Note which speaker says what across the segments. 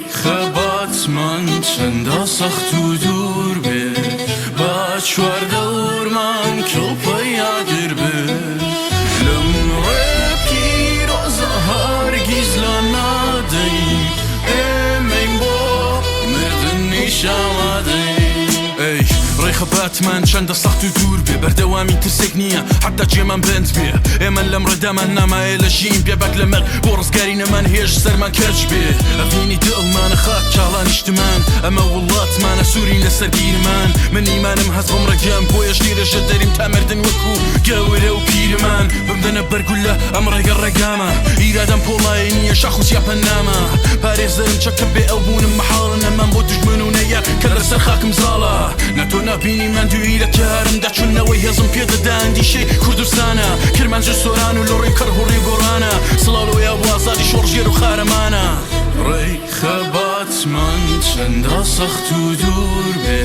Speaker 1: ڕێی خەباتمان چەندە سەخت و دوور بێ، با چواردەورمان کڵپەی ئاگر بێ. لەم ڕێ پیرۆزە هەرگیز لا نادەین، ئێمەین بۆ مردنیش ئامادەین. ئەی ڕێی خەباتمان چەندە سەخت و دوور بێ، بەردەوامی ترسێک نییە حەتا جێمان بەند بێ. ئێمە لەم ڕێدامان نامایە لە ژین بێ باک لە مەرگ، بۆ ڕزگاری نەمان هێش سەرمان کەچ بێ. ئەڤینی دڵمانە خاک چاڵا نیشتمان، ئەمە وڵاتمانە سوورین لەسەر بیرمان. من ئیمانم هەست بەم ڕێگەم، بۆیەش لێرەژە دەریم تا مردن وەکو گەورە و پیرمان. بمدەنە بەرگولە ئەم ڕێگە ڕێگامە، ئیرادەم پۆڵایە نییە شاخ و چیا پەنامە. پارێزەرم چەکە بێ ئەو بوونم مەحاڵە، نەمان بۆ دوژمن و نەیار کە لەسەر خاکم زاڵە. نە تۆ نابینی ماندوویی لە کارمدا، چونەوەی هێزم پێدەدا ئەندیشەی کوردستانە. کرمانج و سۆران و لۆڕی و کەڕهوڕی و گۆڕانە، سڵاو لەوەیا بۆ ئازادی شۆڕشگێر و قارەمانە. ڕێی خەباتمان چەندە سەخت و دوور بێ،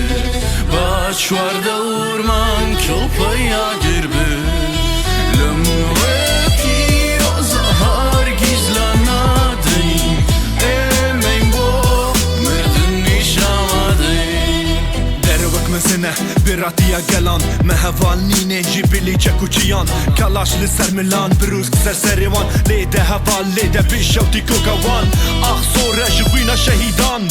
Speaker 1: با چواردەورمان کڵپەی ئاگر بێ. لەم ڕێ پیرۆزە هەرگیز لا نادەین، ئێمەین بۆ مردنیش ئامادەین.
Speaker 2: دەرەوەک مەزنە بێڕاتیە گەلان، مە هەڤال نینێ ژی بلی چەک و چیان. کەلاش لە سەر ملان، بروسک سەر سەرێوان، لێدە هەڤال لێدە بێ شەوتی کۆکەوان. ئاخ سۆرە ژ خوینە شەهیدان،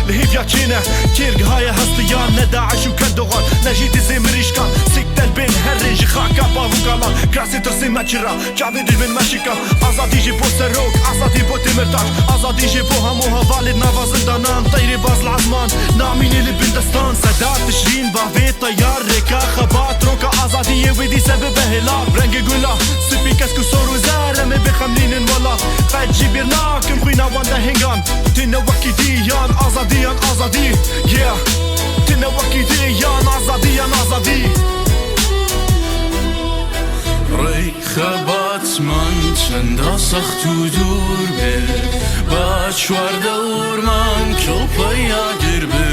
Speaker 2: لە هێڤیا چێنە کێرگهایە هەستیان. نە داعش و کەندۆغان نەژی دزێ مریشکان، سێکتەر بێن هەرێ ژ خاکا باوکاڵان. کراسی ترسێ مەچرا چاوێ دژمن مەشکا. ئازادی ژی بۆ سەرۆک، ئازادی بۆ تێمرتاش، ئازادی ژی بۆ هەموو هەڤالێ ناڤا زندانان. تەیرێ باز لە عەزمان نامینێ لە بندەستان. سەدا تشرین باڤێ تەیار، ڕێکا خەبات ڕۆکە ئازادیێ وێدی سەبە هێلا. ڕەنگە گولا سپی کەسک و سۆر و زەرەمێ بخەملینن وەلا. قەت جی بیر ناکەم خوینە وان دەهنگان، تێنە وەکی دیان ئازادیان ئازادی. Yeah تێنە وەکی دیان ئازادیان ئازادی.
Speaker 1: ڕێی خەباتمان چەندە سەخت و دوور بێ، با چواردەورمان کڵپەی ئاگر بێ.